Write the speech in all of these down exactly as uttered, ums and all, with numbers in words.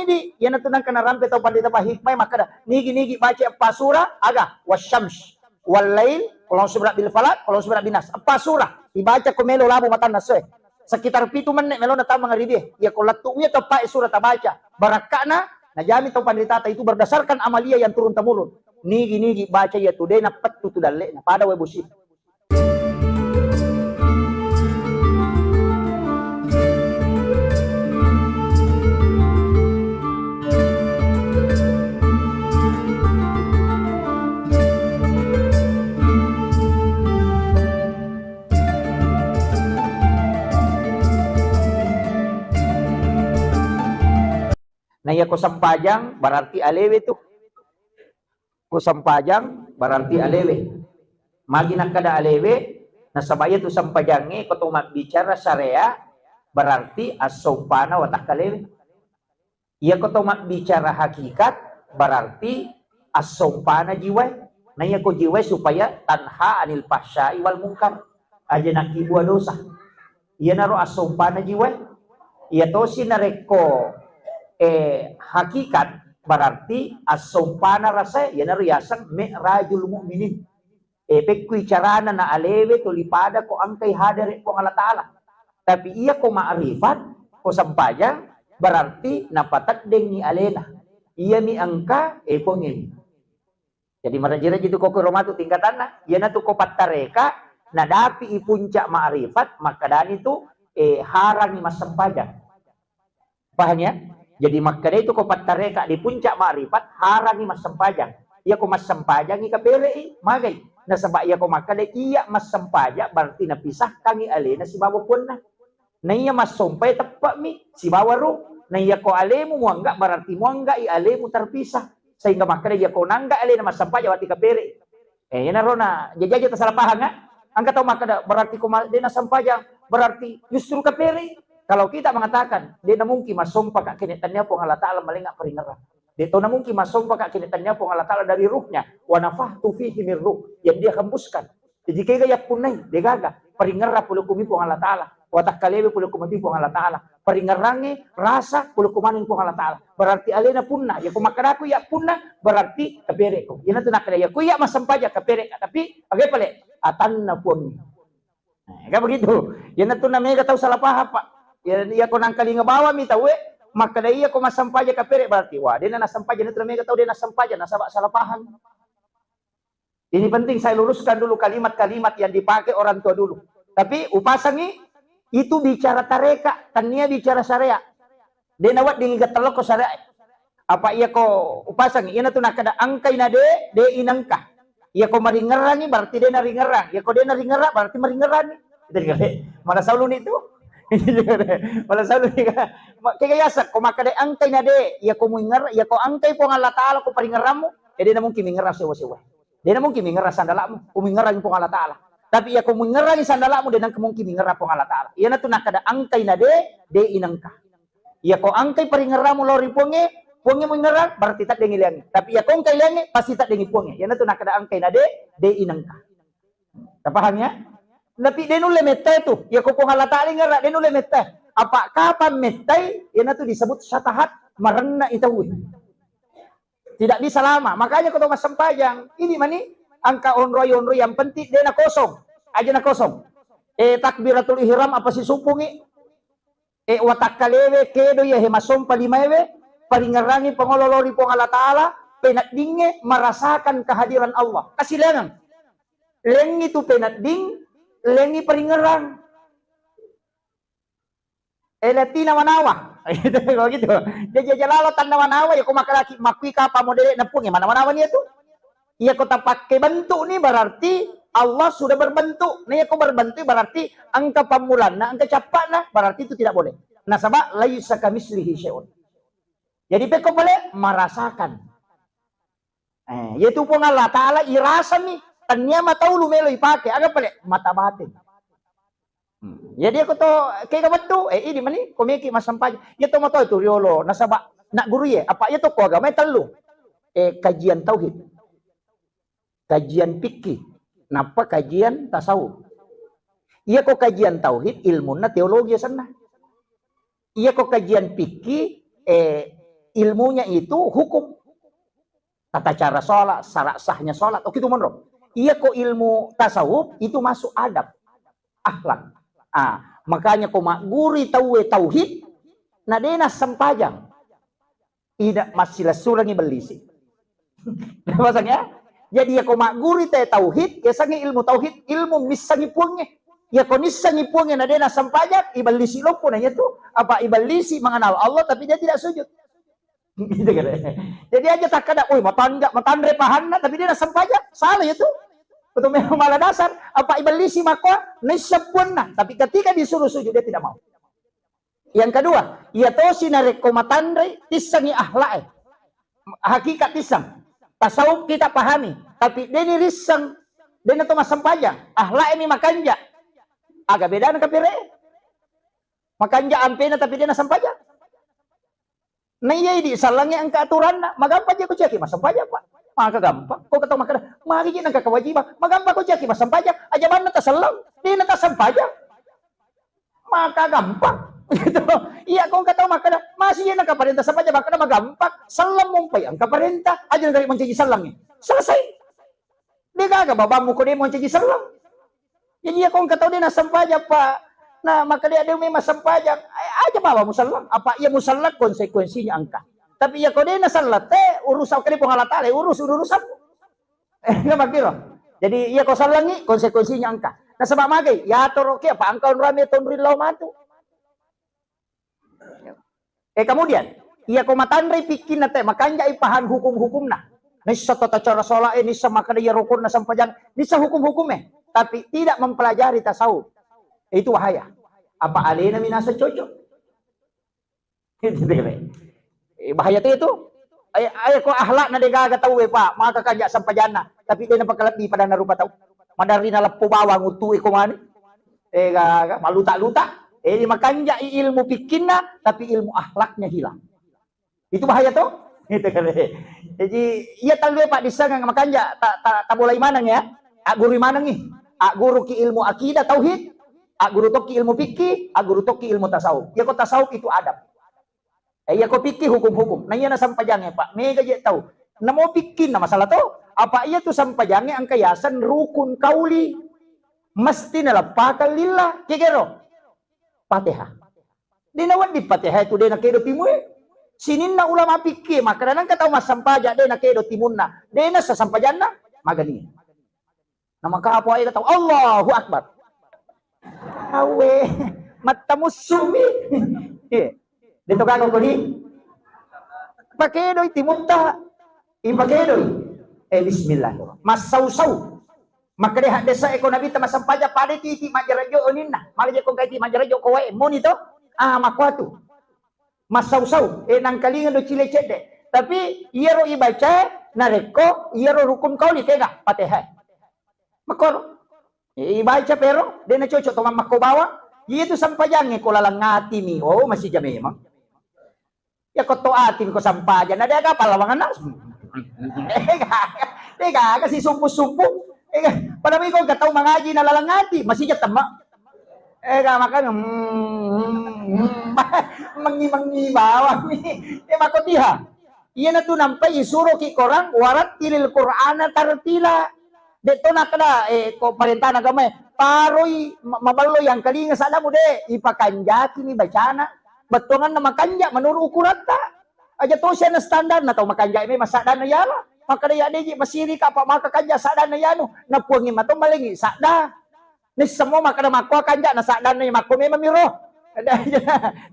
Iyanatu nangka narampe tau panrita pa hikmai makkeda, nigi-nigi baca eppa sura, aga, wasyams, wallail, qul a'udzu birabbil falaq, qul a'udzu birabbin nas. Eppa sura, ibaca ko melo labo matanna essoe. Sekitar pitu menne melona tau mangaribie. Iya ko lettu mia teppae sura tabaca. Barakka'na, najami tau panritata itu berdasarkan amalia yang turun temurun. Nigi-nigi baca iyatu de nappettu tu dalle'na. Pada wae bosi. Na iya ko sempajang berarti alewe tu. Ko sempajang berarti alewe. Magi nakkeda alewe, nasaba iya tu sempajangnge ko to mabbicara syariat berarti assompana watakkalewe. Iya ko to mabbicara hakikat berarti assompana jiwae. Na iya ko jiwae supaya tanha anil fahsyai wal munkar. Aja nakkibua dosa. Iyanaro assompana jiwae. Iya tosi narekko, eh, hakikat, berarti assompana rasae, iyanaro yaseng mi'rajul mu'minin. Eh, pekkui carana na alewe tuli pada ko engkai hadere Puang Allah Ta'ala. Tapi iya ko ma'rifat, ko sempajang, berarti napateddengi alena. Iyami engka, eh, Puangngemi. Jadi maraji-raji tu ko kuro matu tingkatanna. Iyanatu ko pattareka, nadapi i puncak ma'rifat, makkedani tu, eh, harangi massempajang. Paham ya? Jadi makkeda itu ko pattareka di puncak ma'rifat, harangi massempajang. Iya ko massempajangi kapere'i, magai. Nasaba iya ko makkeda iya massempajang berarti napisahkangi alena sibawa puanna. Naiya massompai teppe'mi sibawa ruh. Naiya ko alemu muangga, berarti muanggai alemu terpisah. Sehingga makkeda iya ko nangga alena massempajang wati kapere. Eh, iyanaro na jaji-jaji tasala pahang, ah. Engka tau makkeda, berarti ko ma-, de nassempajang, berarti justru kapere. Kalau kita mengatakan, de namungkin massompaka kene tania Puang Allah Ta'ala malenga paringerang. De to namungkin massompaka kene tania Puang Allah Ta'ala dari ruhnya. Wa nafakhtu fihi min ruh. Yang dia hembuskan. Jaji kega yappunnai, degaga. Paringerrang pole ko mi Puang Allah Ta'ala. Watakkalewe pole ko mati Puang Allah Ta'ala. Paringerrangnge rasa pole ko maneng Puang Allah Ta'ala. Berarti alena punna. Iya ko makkadaku iya punna, berarti kapereko. Iyanatu nakkeda iya ko iya massempajang kapereka. Tapi aga pale? Atanna Puang. Nah, kan begitu. Iyanatu na mega tau salah paham, Pak. Iya, iya ko nangkalinga bawami tauwe, makkeda iya ko massempajang kapere berarti. Wah, dena nassempajang, iyanatu na mega tau dena nassempajang, nasaba salah paham. Ini penting saya luruskan dulu kalimat-kalimat yang dipakai orang tua dulu. Tapi upasangi itu bicara tareka, tania bicara syariat. De naweddingi gettelokko syariat. Apa iya ko upasangi, iyanatu nakkeda engkai na de, de inengka. Iya ko maringerrangi berarti de naringerrang. Iya ko de naringerrang berarti maringerrangi. Malah sauluni tu. Malah sauluni. Kega yaseng ko makkeda engkai na de, iya ko muinger-, iya ko engkai Puang Allah Ta'ala ko paringerrammu, ya de namungkin mingerrang sewa-sewa. De namungkin mingerrang sandala'mu, ko mingerrangi Puang Allah Ta'ala. Tapi iya ko mingerrangi sandala'mu, de nangka mungkin mingerrang Puang Allah Ta'ala. Iyanatu nakkeda engkai na de, de inengka. Iya ko engkai paringerramu lao ri Puangnge, Puangnge mingerrang, berarti teddengi leangnge. Tapi iya ko engkai leangnge, pasti teddengi Puangnge. Iyanatu nakkeda engkai na de, de inengka. Tapahang ya? Tapi de nulle mettai tu. Iya ko Puang Allah Ta'ala ingerrang, de nulle mettai. Apa kapang mettai, iyanatu disebut syatahat, marenna i tauwe. Tidak bisa lama. Makanya ko to massempajang, ini mani engka onroi-onroi yang penting de na kosong. Aja na kosong. Eh, takbiratul ihram apa sisupungi? Eh, watakkalewe kedo iya he massompa limaewe, paringerrangi pangolo lao ri Puang Allah Ta'ala, peneddingnge merasakan kehadiran Allah. Kasilengang. Lengi tu penedding, lengi paringerrang. Eh, lettina manawa. Gitu, begitu. Jadi aja lalo tanna manawa, ya ko makalaki makkui kapa modele na Puang, ya mana manawa nia tu? Iya ko tapakke bentuk ni berarti Allah sudah berbentuk. Nah, iya ko berbentuk berarti engka pammulanna, engka cappa'na, berarti itu tidak boleh. Nasaba laisa kamislihi syai'un. Jadi pekko pale merasakan. Eh, yaitu Puang Allah Ta'ala irasami, tania mata ulu melo ipake, aga pale mata batin. Hmm. Jadi aku to kega meddu, eh, idi mani, ko meki massempajang. Iya to mato itu riolo, nasaba nak guru ye, apa iya to ko agama tellu. Eh, kajian tauhid. Kajian fikih, nappa kajian tasawuf. Iya ko kajian tauhid, ilmunna teologi asenna. Iya ko kajian fikih, eh, ilmunya itu hukum. Tata cara sholat, syarat sahnya sholat. Oke, itu menurut. Iya ko ilmu tasawuf itu masuk adab, akhlak. Ah, makanya ko magguri tauwe tauhid, na dena sempajang. Ida massilessurengi bellisi. Pasang ya? Jadi ya ko magguri te tauhid, ya sangi ilmu tauhid, ilmu missangi puangnge. Ya ko nissangi puangnge na dena sempajang, ibellisi loppo na iya tu. Apa ibellisi mengenal Allah tapi dia tidak sujud. Gitu kan. Jadi aja takkada, "Oi, matanja-, matanre pahanna," tapi dia nasempajang, salah ya tu. Betul memang malah dasar. Apa ibellisi makko, nisseng puanna. Tapi ketika disuruh sujud, dia tidak mau. Yang kedua, iya tosi narekko matanre, tissengi akhlak e. Hakikat tisseng. Tasawuf kita pahami. Tapi dia ni risseng, dia na to massempajang. Akhlak e mi makanja. Aga bedana kapere? Makanja ampena tapi dia nasempajang. Na iya idi sellengnge engka aturanna, magampang je ko ciaki massempajang, Pak. Maka gampang. Ko ketau makkeda, magi je nengka kewajiban, magampang ko ciaki massempajang, aja manna taselleng, dena tasempajang. Maka gampang. Gitu. Iya, ko engka tau makkeda, masih je nengka parenta sempajang, makkeda magampang. Selleng mumpai engka parenta, aja nengka mancaji sellengnge. Selesai. De gaga babammu ko de mancaji selleng. Jadi iya ko engka tau de nasempajang, Pak. Nah, maka dia de memang sempajang. Ai, aja bawa muselleng. Apa iya muselleng konsekuensinya engka. Tapi iya ko de naselleng te urusan kali Puang Allah Taala, urus urusanmu. Eh, nggak makkiro. Jadi iya ko sellengi konsekuensinya engka. Nah, sebab magai, ya toro ki apa engka onrame tonri lao matu. Eh, kemudian, iya ko matanrei pikkinna te, makanjai pahang hukum-hukumna. Nissa tata cara sholat e, nissa makkeda iya rukunna sempajang, nissa hukum-hukum e, tapi tidak mempelajari tasawuf. Itu bahaya. Apa alena minasa cocok? Gitu, gitu. Eh, bahaya tu itu. Ayo, ayo ko akhlakna de gaga tau e, Pak, maka kanja sempajanna. Tapi de napakalebbi pada narupa tau. Madarri naleppo bawang utu e ko mani. Eh, gaga, maluta-luta. Eh, makanjai ilmu pikkinna, tapi ilmu akhlaknya hilang. Itu bahaya to? Gitu kan. Jadi, iya tallue Pak dissengeng makanja, ta, ta, tabolai maneng ya. Agguru manengi. Agguru ki ilmu akidah tauhid, agguru tokki ilmu fikih, agguru tokki ilmu tasawuf. Iya ko tasawuf itu adab. Eh, iya ko fikih hukum-hukum. Nah, iya na sempajangnge, Pak. Mega je tau. Namo fikih na masalah to. Apa iya tu sempajangnge engka yaseng rukun kauli. Mesti naleppakang lillah. Kegero. Fatihah. De nawedding Fatihah tu de nakedo timue. Sininna ulama fikih makkeda nengka tau massempajang de nakedo timunna. De nassa sempajanna magani. Namaka apa ae tau Allahu Akbar. Awe, mattamussumi. Iya. De to gaga kodi. Pakedoi timutta. Ipakedoi. Eh, bismillah. Massau-sau. Makkeda haddesa eko Nabitta massempajang pada titi majjarajo oninna. Mala je ko gaiti majjarajo ko wae moni to. Ah, makkuatu. Massau-sau, eh, nangkalinga do cile cedde. Tapi iyaro ibaca narekko iyaro rukun kauli kega Fatihah. Makkoro. Eh, ibaca pero, de nacocok to mammakko bawang. Iya tu sempajangnge ko laleng atimi. Oh, masija memang. Ya ko to atimi ko sempajang. Na de aga pallawanganna. Eh, gaga. De gaga si sumpu-sumpu. Eh, pada mi ko engka tau mangaji na laleng ati, masija temma. Eh, ga makanya, hmm, hmm, mengi-mengi bawang ni. Eh, makko tiha. Iyana tu nampai isuroki korang, "Warattilil Qur'ana tartila." De to nakkeda, eh, ko parentana agama e, paroi ma-, maballo yangkalinga saddamu de, ipakanjaki ni bacana. Bettuanganna makanja menurut ukuratta. Aja to siana standarna tau makanja memang saddanna yala. Makkeda ya deji masirika apa maka kanja saddanna yanu. Na puangi mato malengi sadda. Nissemo makkeda makko kanja na saddanna makko memang miro.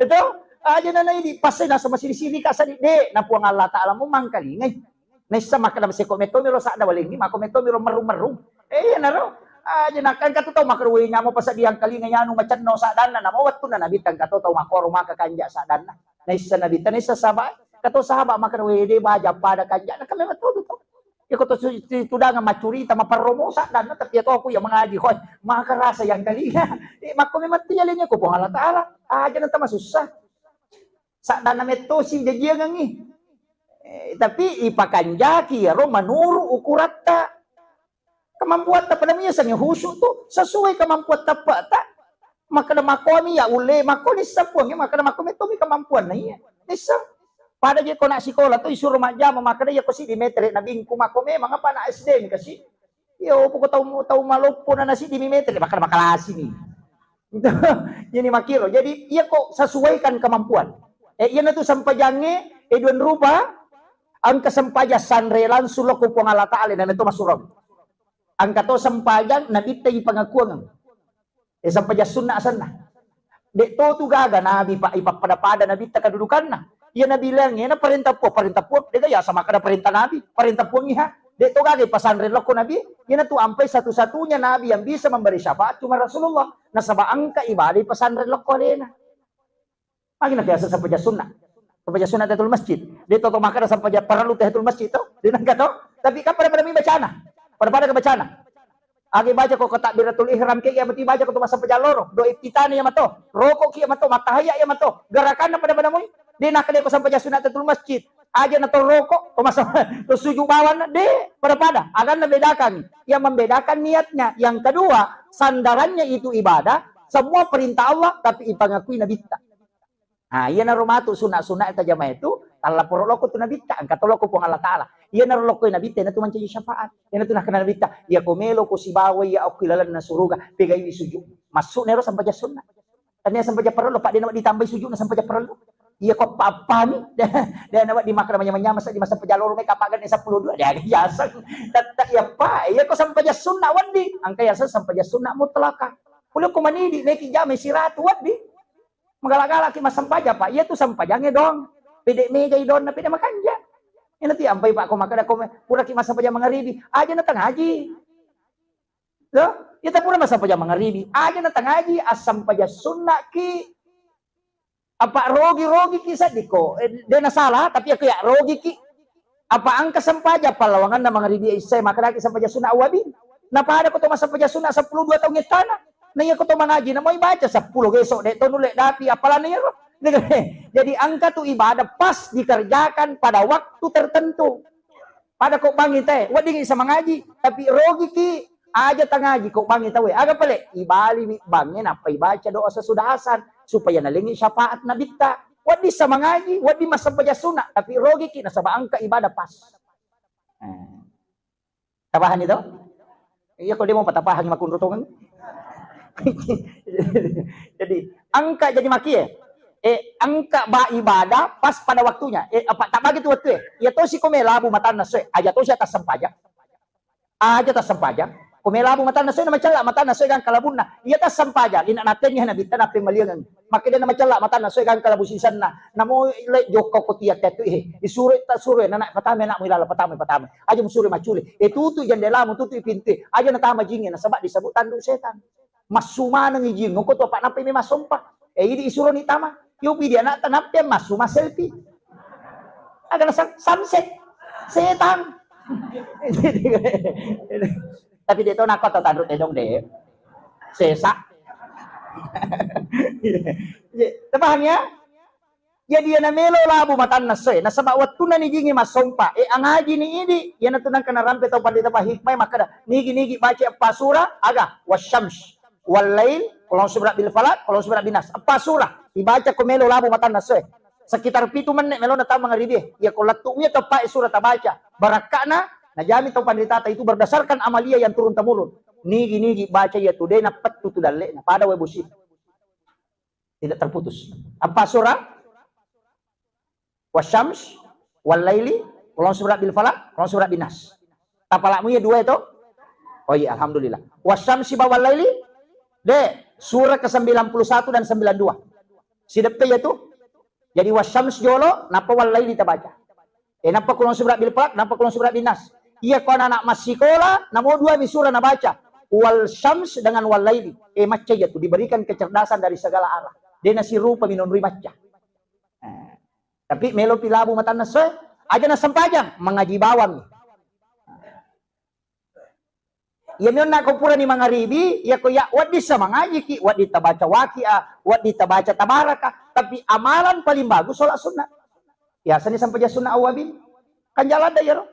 Itu aja nana idi pasai nasa masiri-siri ka sadi de na Puang Allah Taala mu mangkalingai. Nissa makkeda seko metto miro sadda walengi makko metto miro merru-merru. Eh, iya naro. Aja nakkan katu tau makkeda we nyamo pasadiang kalinga yanu macenno saddanna namo wettunna Nabitta engka to tau makkoro maka kanja saddanna. Naissa Nabitta naissa sahabat. Kato sahabat makkeda we de baja pada kanja na kan memang to to. Iya ko to su-, tu-, tudangeng maccurita, maperromo saddanna, tapi iya to aku iya mangaji, hoi, maka rasa yang kali. Eh, makko memang tialenya ko Puang Allah Taala. Aja na tama susah. Saddanna mettosi jajiangengi. Eh, tapi ipakanjaki iyaro menurut ukuratta. Kemampuatta pada miasangi khusyuk tu sesuai kemampuan teppe'ta. Makkeda makkomi ya ulle, makko nissa puangnge, makkeda makko mettomi kemampuanna iya. Nissa. Pada je ko nak sikola tu isuro majjama, makkeda iya ko siddi metere nabingku, makko memang apa anak S D mi kasi. Iya, opo ko tau, tau maloppo na, na siddi mi metere, makkeda makalasi ni. Jadi makkiro. Jadi iya ko sesuaikan kemampuan. Eh, iya natu sempajangnge, eh, duan rupa, engka sempajang sanre langsung lokko Puang Allah Taala, na itu masurang. Engka to sempajang nabittai pengakuan. Eh, sempajang sunna asenna. Dek to tu gaga Nabi, Pak, ipappada-pada Nabitta kedudukanna. Iya Nabi leng, iya na perintah Puang, perintah Puang. Dek ya sama kada perintah Nabi, perintah Puang iha. Dek to gaga ipasanre lokko Nabi. Iya na tu ampai satu-satunya Nabi yang bisa memberi syafaat cuma Rasulullah. Nasaba engka ibadah ipasanre lokko alena. Magi na biasa sempajang sunna. Sempajang sunna tahiyatul masjid. Dek to, to makkeda sempajang parellu tahiyatul masjid to. Dek nangka to. Tapi kan pada-pada mi bacana. Pada-pada ke bacana. Agi baca ko takbiratul ihram ke iya mati baca ko to massempajang loro. Do iftitani iya mato. Roko ki iya mato. Matahaya iya mato. Gerakanna pada-pada mui. Dek nakkeda ko sempajang sunna tahiyatul masjid. Aja na to roko, to masa, to sujud bawanna. Dek, pada-pada. Akan na bedakan. Yang membedakan niatnya. Yang kedua, sandarannya itu ibadah. Semua perintah Allah, tapi ipangakui Nabitta. Nah, iyanaro matu sunna-sunna tajama itu, tallaporo lokko tu Nabitta, engka to lokko Puang Allah Taala. Iyanaro lokko Nabitta, iyanatu mancaji syafaat. Iyanatu nakkeda Nabitta, iya ko melo ko sibawa iya okko ilalenna suruga, pegaiwi sujud. Masuk nero sempajang sunna. Tania sempajang parellu, Pak, dena ditambahi sujud na sempajang parellu. Iya ko apa-apami, dena wadi makkeda manyameng-nyameng sa di masa pajalo rumah kapagane sepuluh dua, dia biasa. Tetta iya, Pak, iya ko sempajang sunna wadi, engka yaseng sempajang sunna mutlaka. Kulo ko manidi, meki jama siratu wadi. Magala-galaki massempajang, Pak. Iya tu sempajangnge doang. Pede megai doang, na pede makanja. Ina ti ampai, Pak, ko makkeda ko puraki massempajang mangaribi. Aja na tangaji. Loh, iya ta pura massempajang mangaribi. Aja na tangaji, assempajang sunna ki. Apa rogi-rogi ki seddi ko. Eh, dena salah, tapi aku ya rogi ki. Apa engka sempajang pallawanganna mangaribi isya, makkedaki sempajang sunna awwabin. Napada ko to massempajang sunna sepuluh dua taung ettana. Na iya ko to mangaji, na moi baca sepuluh gesok, dek to nulle dapi apalana iyaro. Jadi engka tu ibadah pas dikerjakan pada waktu tertentu. Pada ko bangi te, wedding isa mangaji, tapi rogi ki, aja tangaji ko bangi tawe. Aga pale, ibaliwi bangnge nappa ibaca doa sesudah asan supaya nalengi syafaat nabitta. Wedding sa mangaji, wedding massempajang sunna, tapi rogi ki nasaba engka ibadah pas. Eh. Tapahani to? Iya ko demo patapahangi makunro tongeng. Jadi engka jadi makie. Eh, engka ba ibadah pas pada waktunya. Eh, apa tak bagi tu waktu eh. Iya tosi ko melabu matanna soe. Aja tosi atas sempajang. Aja tassempajang. Ko melabu matanna soe na macella, matanna soe gangka labunna. Iya tassempajang, ina natenni nabitta nappemaliangeng. Makkeda na macella matanna soe gangka labu sisenna. Namo le jokka ko tia tetu eh. Isuro ta suro nana patame anakmu ilala patame patame. Aja musuro macule. Eh tutu jendelamu, tutu pintu. Aja natama jinge nasaba disebut tanduk setan. Massu maneng ijing ko to apa nappai me massompa. Eh idi isuroni tama. Yopi dia anak tanappiang massu masselfie. Agana san-, sunset. Setan. Tapi dia tahu nakko atau tanduk tedong deh. Sesa. Tapahang ya? Jadi iyana melo labu matanna soe, nasaba wettunna nijingi massompa, eh, angajini idi, iyana tu nangka narampe tau pandita pa hikmah makkeda, nigi-nigi baca eppa sura, aga, wasyams, wallail, qul a'udzu birabbil falaq, qul a'udzu birabbin nas, eppa sura, ibaca ko melo labu matanna soe. Sekitar pitu menne melona tau mangaribi, iya ko lettu iya teppa sura tabaca, barakkana najami tau pandita ta itu berdasarkan amalia yang turun temurun. Nigi-nigi baca iya tu de napettu tu dallena, pada wae bosi. Tidak terputus. Apa surah? Wasyams, wal laili, ulong surat bil falak, ulong surat bin nas. Tapalakmu ya dua itu? Oh iya, alhamdulillah. Wasyamsi ba wal laili, de, surah ke sembilan puluh satu dan sembilan dua. Sideppe ya tu? Jadi wasyams jolo, napa wal laili tabaca. Eh, napa kulon surat bil falak, napa kulon surat bin nas. Iya ko anak-anak massikola, namo dua mi surah nabaca. Wal syams dengan wal laili. Eh, macca iya tu diberikan kecerdasan dari segala arah. De nasirupa minonroi macca. Eh, tapi melo pi labu matanna soe, aja na sempajang, mengaji bawang. Iya mi onna ko purani mangaribi, iya ko ya wedding sa mangajiki, wedding tabaca waqiah, wedding tabaca tabaraka, tapi amalan paling bagus sholat sunnah. Biasanya sempajang sunnah awabin. Kan jalan dah iyaro.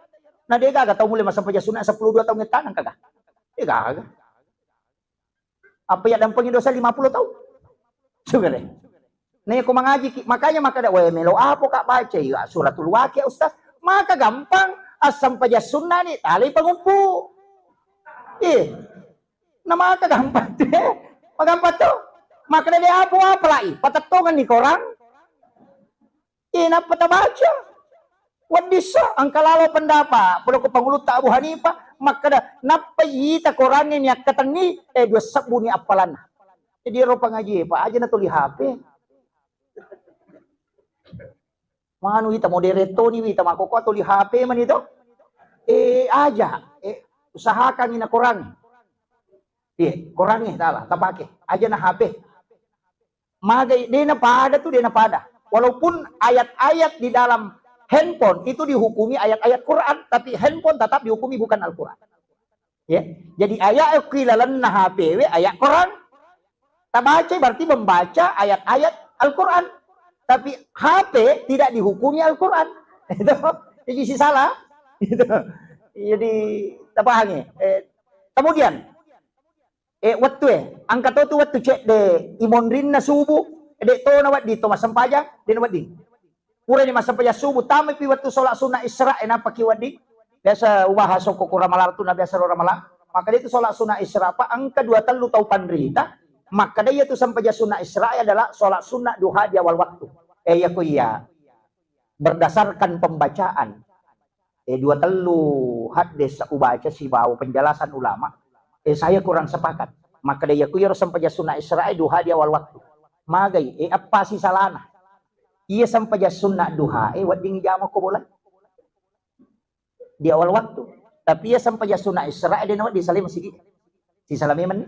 Nah, de gaga tau mulai massempajang sunnah sepuluh dua taung tanang kagak? De gaga. Apa ya dampengi dosa lima puluh taung? Sudah deh. Nah, iya ko mangaji ki, makanya makkeda, "Weh, melo apo ka baca?" "Iya, suratul Waqiah, Ustaz." Maka gampang, assempajang sunna ni, talai panguppu. Ih, na maka gampang tu, eh. Magampang tu. Makkeda de apo apalai, patettongan ni korang. Eh, nappa tabaca. Weddissa, engka lalo pendapat, pada ko pangulutta Abu Hanifah, makkeda, nappa ita korangnge ni akkatenni, eh, dua sebbu ni appalanna. Jadi ero pangaji, Pak, aja na tuli H P. Manu ita moderator ni, ita makkokkoe tuli H P mani to. Eh, aja, eh, usahakan ina korang. Iya, korangnge tala, tapake. Aja na H P. Magai, dena pada tu, dena pada. Walaupun ayat-ayat di dalam handphone itu dihukumi ayat-ayat Quran, tapi handphone tetap dihukumi bukan Al-Quran. Ya. Jadi ayat ku lalenna H P we ayat Quran. Tabaca berarti membaca ayat-ayat Al-Quran. Tapi H P tidak dihukumi Al-Quran. Itu, jadi si salah. Itu. Jadi, tapahangi. Eh, kemudian, eh, wettu e, engka to tu wettu cedde imonrinna subuh, de to na wedding to massempajang, de na wedding. Purani massempajang subuh, tamai pi wettu sholat sunnah Isra, e, nappa ki wedding. Biasa ubahas okko ku ramalang tu, na biasa ro ramalang. Maka itu sholat sunnah Isra, Pak, engka dua tellu tau panrita, makkeda iya tu sempajang sunnah Isra adalah sholat sunnah duha di awal waktu. Eh, iya ko iya. Berdasarkan pembacaan, eh, dua tellu hadis ubaca sibawa penjelasan ulama, eh, saya kurang sepakat. Makkeda iya ku iyaro sempajang sunnah Isra, eh, duha di awal waktu. Magai, eh, eppa si salana. Iya sempajang sunnah duha, eh, wedding jama ko bola. Di awal waktu. Tapi iya sempajang sunnah Isra, eh, de na wedding, salai masigi. Si salai memang ni.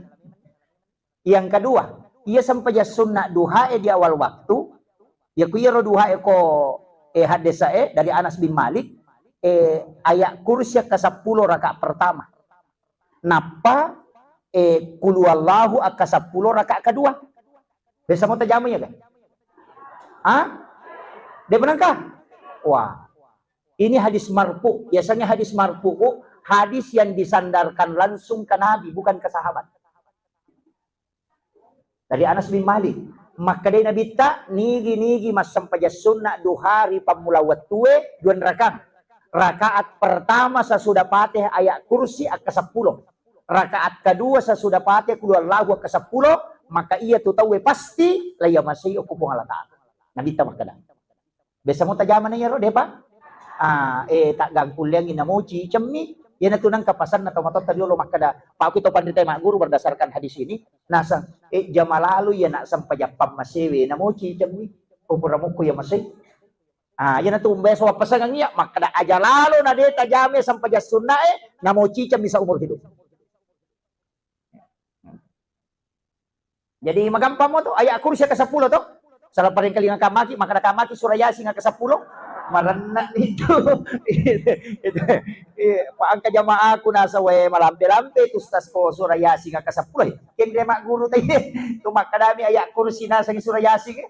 Yang kedua, iya sempajang sunnah duha e di awal waktu, iya ku iyaro duha e ko, eh, hadis e dari Anas bin Malik, eh, ayat kursi ke sepuluh rakaat pertama. Nappa, eh, kul huwallahu akka sepuluh rakaat kedua. Biasa mau tajama ya kan? Ah? Dia pernah kah? Wah, ini hadis marfu. Biasanya hadis marfu, hadis yang disandarkan langsung ke Nabi, bukan ke sahabat. Dari Anas bin Malik, makkedai Nabitta, nigi-nigi massempajang sunna duha ri pammula wettue, dua rakang. Rakaat pertama sesudah Fatihah ayat kursi akka seppulo. Rakaat kedua sesudah Fatihah kul huwallahu akka seppulo, maka iya tu tauwe pasti la yamasei okko Puang Allah Taala. Nabitta makkeda. Biasa mo tajama na iyaro, depa? Ah, eh, taggangkulleangi namo cicemmi. Iyanatu nengka pasanna tomatoatta riolo makkeda, pakku to panrita magguru berdasarkan hadis ini. Naseng, eh, jama lalo iya nak sempajang pammasewe, namo cicemmi. Oh, pura mukku iya masei. Ah, iyanatu umbeso wappasangang iya, makkeda aja lalo na de tajame sempajang sunna e, namo cicemmi seumur hidup. Jadi magampang mo to, ayat kursi ke seppulo to. Salah paling kali ngakamaki, maka nakamaki surah Yasin ke seppulo. Marenna itu. Itu. Iya, pa engka jamaaku nasa we malampe-lampe tu ustaz ko surah Yasin ke seppulo. Kendre mak guru tadi. Tu makkadami ayat kursi nasa surah Yasin.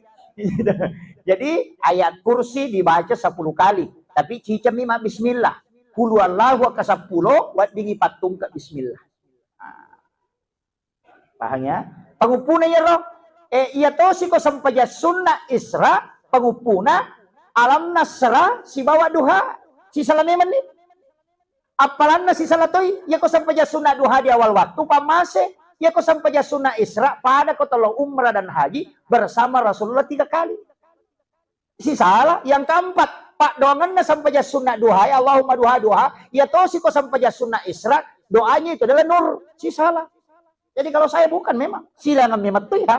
Jadi ayat kursi dibaca sepuluh kali. Tapi cicemmi mak bismillah. Kul huwallahu ke seppulo, weddingi pattungke bismillah. Nah. Paham ya? Panguppuna iyaro, eh, iya tosi ko sempajang sunna Isra, panguppuna Alam Nasra sibawa Duha, sisala memang ni. Appalanna sisala toi, iya ko sempajang sunna Duha di awal waktu, pammase, iya ko sempajang sunna Isra, pada ko tolo umrah dan haji bersama Rasulullah tiga kali. Sisala. Yang keempat, paddoangenna sempajang sunna duha, ya Allahumma duha, duha, iya tosi ko sempajang sunna Isra, doanya itu adalah nur. Sisala. Jadi kalau saya bukan memang, silangan memang tu ya.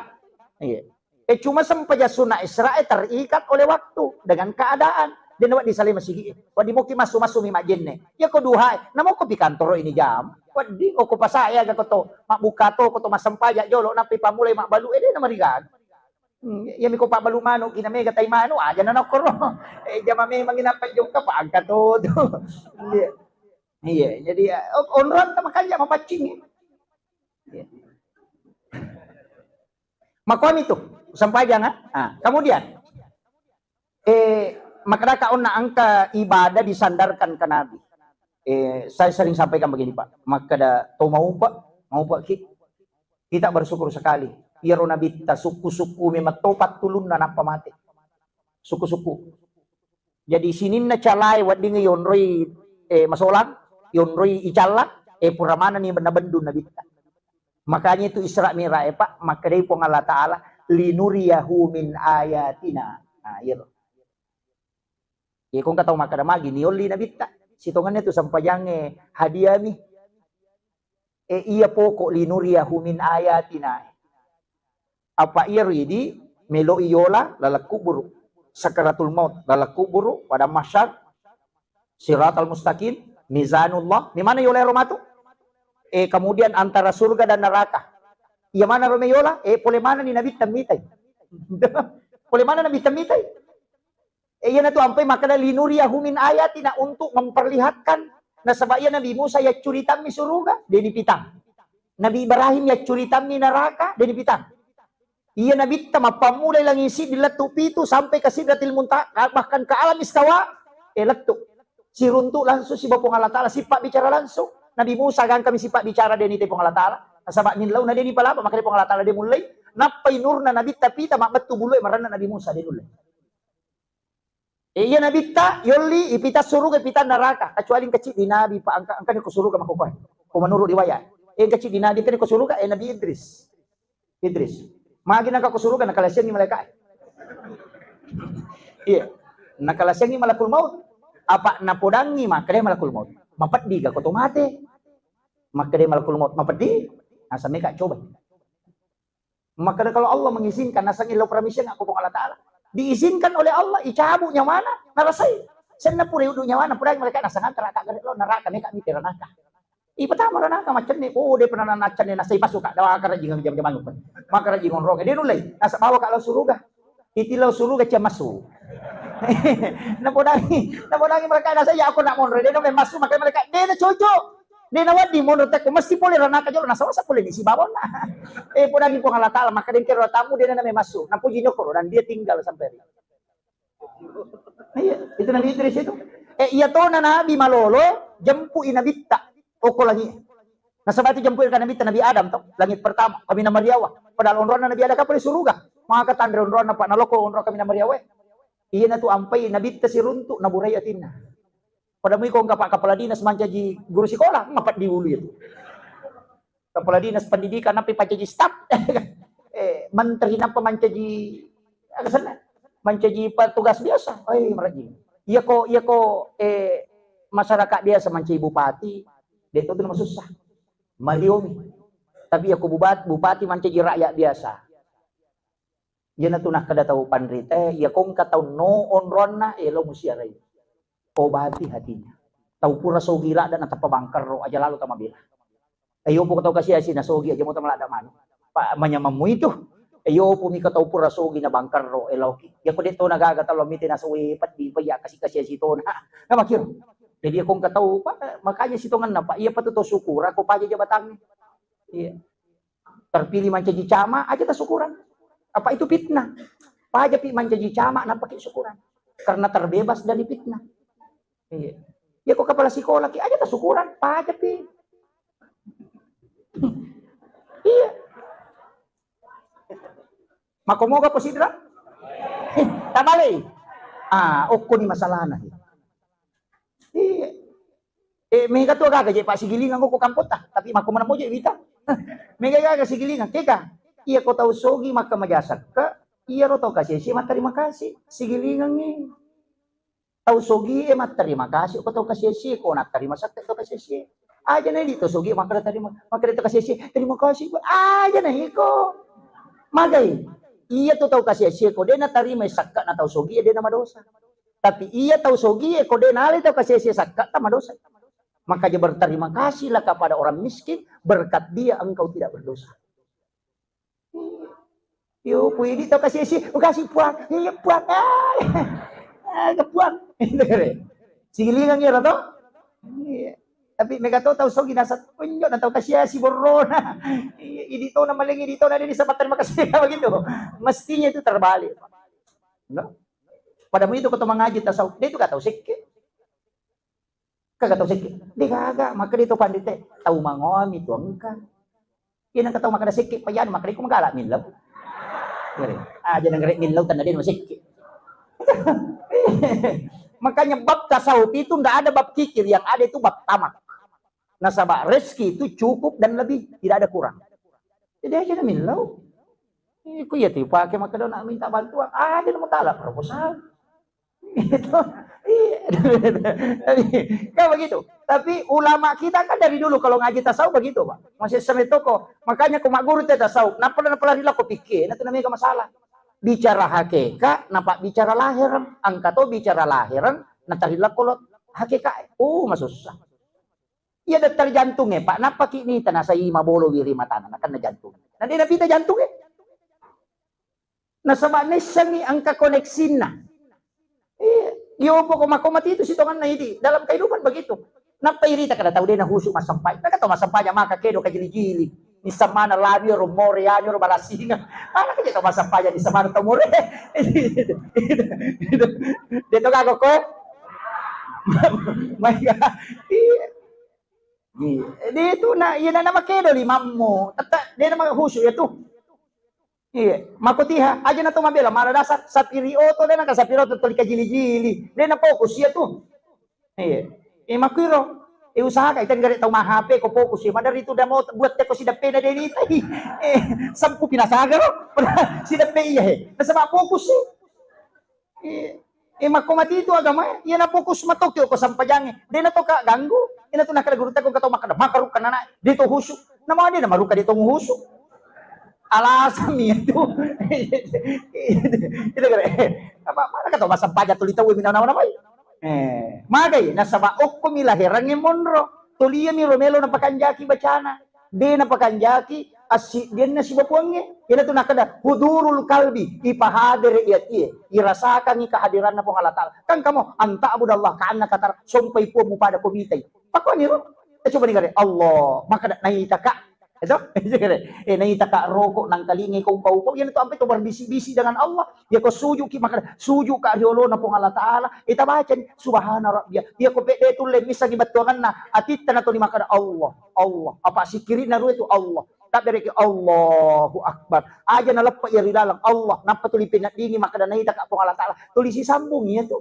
Iya. Eh, cuma sempajang sunna Isra, eh, terikat oleh waktu dengan keadaan. Dan wak disalai masigi, wak dimuki masu-masu mi majenne. Ya ko duha, namo ko pikantoro ini jam. Wak di, oh, ko pasaya ga ko to, mak buka to, ko to masempajang jolo, napi pamulai mak balu, eh, dia nama rigan. Hmm, iya mi ko pabbalu manu, kina mega tai manu, aja na nokkoro. Eh, jama memang ina pajjokka, pa angka to tu. Iya. Iya, jadi, eh, onrong ta makanja mapaccing. Iya. Makomi tu, sempajang, ah. Ah, kemudian, eh, makkedaka onna engka ibadah disandarkan ke Nabi. Eh, saya sering sampaikan begini, Pak. Makkeda to maupa, maupa ki, kita bersyukur sekali. Iyaro nabitta sukku-sukku memetto pattulunna nappa mate. Sukku-sukku. Jadi sininna calae wedding yonroi, eh, masolang, yonroi icalla, eh, pura manenni nabendung nabitta. Makanya itu Isra Mi'raj, eh, Pak, makkedai Puang Allah Ta'ala, "Linuriyahu min ayatina." Nah, iyaro. Iya, ko engka tau makkeda magi niolli nabitta. Sitongenna tu sempajangnge hadiami. Eh, iya pokok linuriyahu min ayatina. Apa iya ridi meloi yola laleng kuburu. Sakaratul maut, laleng kuburu, padang mahsyar, siratal mustaqim, mizanullah. Di mana yola ero matu? Eh, kemudian antara surga dan neraka. Iya mana ro meyola? Eh, pole mana ni nabitta mitai? Pole mana nabitta mitai? Eh, iyanatu ampai makkeda, "Linuriyahu min ayatina," untuk memperlihatkan. Nasaba iya Nabi Musa yaccuritammi suruga, deni pitang. Nabi Ibrahim yaccuritammi neraka, deni pitang. Iya nabitta mappammulai langi siddi lettu pitu sampai ke Sidratil Muntaha, bahkan ke alam istawa, eh, lettu. Siruntu langsung siba Puang Allah Ta'ala, sipabbicara langsung. Nabi Musa gangkami sipabbicara, deni te Puang Allah Ta'ala. Nasaba nillau na deni palaba, makanya Puang Allah Ta'ala de mullei. Nappai nurna nabitta pita mabbettu bulue maranna Nabi Musa, de nullei. Eh, iya nabitta yolli ipita suruga, ipita neraka, kecuali engka ciddi nabi, Pak, engka, engkani ko suruga makkukkue. Ko menurut riwayat. Eh, engka ciddi nabi engkani ko suruga, eh, Nabi Idris. Idris. Magi nengka ko suruga, nakalasiangi malaika. Iya. Nakalasiangi malakul maut. Apa napodangi makkeda malakul maut, "Mapeddi ga ko to mate?" Makkeda malakul maut, "Mapeddi." Naseng meka coba. Makkeda kalau Allah mengizinkan, nasengngi lao permission aku Puang Allah Ta'ala. Diizinkan oleh Allah, icabut nyawana, narasai. Senna pura uddu nyawana, pura mereka nasang antara kak gare lo neraka, meka mite ranaka. Ipatama ranaka, maccenne, oh, de pernah naccenne, nasai masuk kak, dawa kara jingang jam-jam anu. Makara jingang roke, de nulai, nasa bawa kak lao suruga. Iti lao suruga cia masuk. Napodangi, napodangi mereka nasa ya aku nak monro, de no memang masuk, makanya mereka, de na cocok. De nawedding monro tekko, mesti pole ranaka jolo, nasawasa pole di sibawonna. Eh, podangi Puang Allah Ta'ala, maka dengkero tamu de na memassu. Napuji nokoro dan dia tinggal sampai hari. Iya, itu Nabi Idris itu. Eh, iya tona Nabi malolo, jempui nabitta. Oko langi. Nasaba itu jempui ka nabitta Nabi Adam to, langit pertama, kami na mariawa. Padahal onronna Nabi Adam kapali suruga. Maka tanre onronna Pak naloko onro kami na mariawa. Iya natu ampai nabitta siruntu naburai atinna. Pada mui ko engka Pak Kepala Dinas mancaji guru sekolah, ngapa diulu itu? Kepala Dinas Pendidikan, nappa pancaji staf. Eh, menteri nappa mancaji, aga senna? Mancaji petugas biasa. Oi, marajing. Iya ko, iya ko, eh, masyarakat biasa mancaji bupati, de to tu masussa. Mariomi. Tapi iya ko bubat-, bupati mancaji rakyat biasa. Iyanatu nakkeda tau panrita, iya ko engka tau no onronna, elo musiarai. Obati hatinya. Tau pura sogi ladda natappa bangkerro, aja lalo tamabela. Ayo poko tau kasiasi na sogi aja mo tamaladda manu. Pa manyamammu itu. Ayo pumi ko tau pura sogi na bangkerro, eloki. Iya ko de to nagaga talo mite nasoe peddi, pa iya kasi-kasiasi tona. Nah, makiro. Jadi iya ko engka tau, pa, makanya sitongenna, pa, iya patu to syukura ko paja jabatangnge. Iya. Terpilih mancaji camat, aja tasukuran. Apa itu fitnah? Pajapi mancaji camat, napaki syukuran. Karena terbebas dari fitnah. Iya. Ya, kok kepala sekolah ki aja tasukuran, pajapi. Iya. Mako moga posidra? Tamalei. Ah, okko ni masalahna. Iya. Eh, mega tu gaga je Pak sigilingang ko kampotta, tapi makko mana moje wita. Mega gaga sigilingang, kega. Iya ko tau sogi maka majasakka, iya ro tau kasih-kasih, terima kasih. Sigilingang ni. Tau sogi e matterima kasih ko tau kasih-kasih, ko natterima sakka tau kasih-kasih. Aja na di tau sogi maka terima, maka tau kasih-kasih, terima kasih. Aja na iko. Magai. Iya tu tau kasih-kasih ko de natarima sakka na tau sogi e de na madosa. Tapi iya tau sogi e ko de nalai tau kasih-kasih sakka ta madosa. Makanya berterima kasihlah kepada orang miskin, berkat dia engkau tidak berdosa. Yo, puidi tau kasih-kasih, makasih Puang, iya Puang, ah, ah, Puang. Sigilingang iya to? Iya. Tapi mega to tau sogi nasa, unjo na tau kasih-kasih borrona. Iya, idi to na maling, idi to na de ni sabat terima kasih begitu. Mestinya itu terbalik. No? Pada mu itu ko to mangaji tasawuf, de tu ka tau sekke. Kaga tau sekke. De gaga, maka de to pandite. Tau mangomi tu engka. Iya, nengka tau makkeda sekke pajana, makkeda iko magala millau. Ngeri. Aja nengere millau tanna de' masekke. Makanya bab tasawuf itu ndak ada bab kikir, yang ada itu bab tamak. Nasaba rezeki itu cukup dan lebih, tidak ada kurang. Jadi aja na millau. Iko iya tu pake makkeda nak minta bantuan, aja na mutala proposal. Gitu. Iya. Kan begitu. Tapi ulama kita kan dari dulu kalau ngaji tasawuf begitu, Pak. Masih sampai toko. Makanya ko magguru te tasawuf, napa napa lari lako pikir, na tu namanya masalah. Bicara hakikat, napa bicara lahiran, angka to bicara lahiran, na tari lako lo hakikat. Oh, masussa. Iya daftar jantung e, Pak. Napa ki ni tanasai mabolo wiri matana, nakanna jantung. Nanti napi ta jantung e. Nasaba naissengngi engka koneksinna. Iya, iya, pokok mako mati itu sitonganna idi. Dalam kehidupan begitu. Nappa irita kada tau de' nahusu massampai. Naga tau massampai maka kedo kajili-jili. Ni samana lami ro more, anu ro balasinga. Ana kaje tau massampai ni samana tau more. De' to gago ko. Mai ga. Iya. Iya. De' tu na, iya na, na makedo limammu. Tetta de' na mahusu ya tu. Iya, makkotiha, aja na to mabela, mala dasar, sapiri oto, de' na ka sapiri oto, toli kajili-jili. De' na fokus iya tu. Iya. Eh, makkiro, eh, usahakan, ita nggak ada tau ma H P, ko fokus iya. Madari tu damo buat teko sidappena de' ni tai. Eh, sampu pinasaga lo. Sidappe iya he. Nasaba fokus sih. Eh, eh, makko mati itu agama, iya na fokus matoki ko sampajangnge. De' na to ka ganggu. Ina tu nakkeda guru teko ka tau makkeda, makaruka nana, de' to husu. Nama de' na maruka de' to husu. Alasan mi itu. Itu kare. Apa, mana kata massampaja tuli tau minana nama. Eh, magai nasaba okko mi lahirangnge monro. Tuli iya mi ro melo napakanjaki bacana. De' napakanjaki assiddianna sibawa Puangnge. Iyanatu nakkeda, hudurul kalbi, ipahadere i atie, irasakangngi kehadiranna Puang Allah Ta'ala. Kan kamu, anta abudallah, ka annaka tara, sompai Puangmu pada ko mitai. Pakkuaniro, eh, coba ni gare, Allah, makkeda naitaka. Eto? Eh, naitaka roko, nangkalingai ko upa-upa, iyanatu ampe to berbisik-bisik dengan Allah. Iya ko sujuki makkeda, sujuka riolona Puang Allah Ta'ala. Ita bacani, subhana rabbiyah. Iya ko pedde tulle missengi bettuanganna, atitta natoni makkeda, Allah, Allah. Apa sikkiri'na rua itu Allah. Tabbereki Allahu Akbar. Aja naleppa iya ri laleng Allah. Nappa tuli peneddingi makkeda naitaka Puang Allah Ta'ala. Tuli sisambung iya tu.